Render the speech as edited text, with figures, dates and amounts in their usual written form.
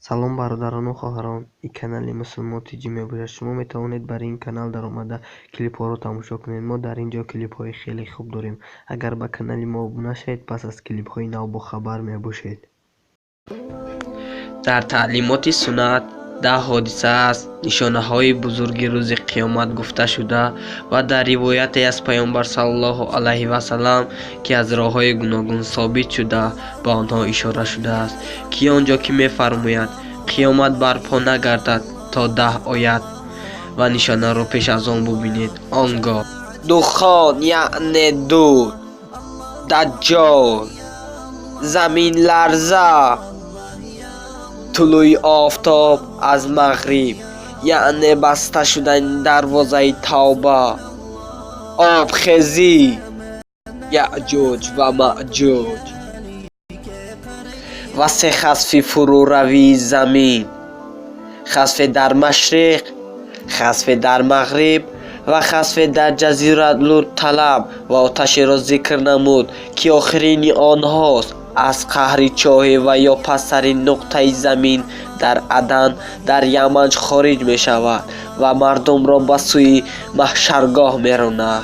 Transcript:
Салом, бародарону хоҳарон! Ин канали Мусулмон Тиҷӣ мебошад. Шумо метавонед бар ин канал даромада, клипҳоро тамошо кунед. Мо дар ин ҷо клипҳои хеле хуб дорем. Агар ба канали мо обуна шавед, пас аз клипҳои нав бохабар мебошед. Дар таълимоти суннат 10 ҳодиса аз нишонаҳои бузурги рӯзи қиёмат гуфта шуда ва дар ривояте аз Паёмбар саллаллоҳу алайҳи васаллам, ки аз роҳҳои гуногун собит шуда, ба онҳо ишора шудааст, ки он ҷо ки мефармояд: «Қиёмат барпо нагардад, то 10 оят ва нишонаро пеш аз он бубинед». Он гоҳ духон, яъне дуд, Даҷҷол, заминларза, тулӯи офтоб аз мағриб, яъне баста шудани дарвозаи тавба, обхезӣ, Яъҷуҷ ва Маъҷуҷ ва се хасфи фурӯравии замин: хасфе дар машриқ, хасфе дар мағриб ва хасфе дар Ҷазиратулараб. Ва оташеро зикр намуд, ки охирини онҳост, аз қаъри чоҳе ва ё пасттарин нуқтаи замин дар Адан дар Яман хориҷ мешавад ва мардумро ба сӯи маҳшаргоҳ меронад.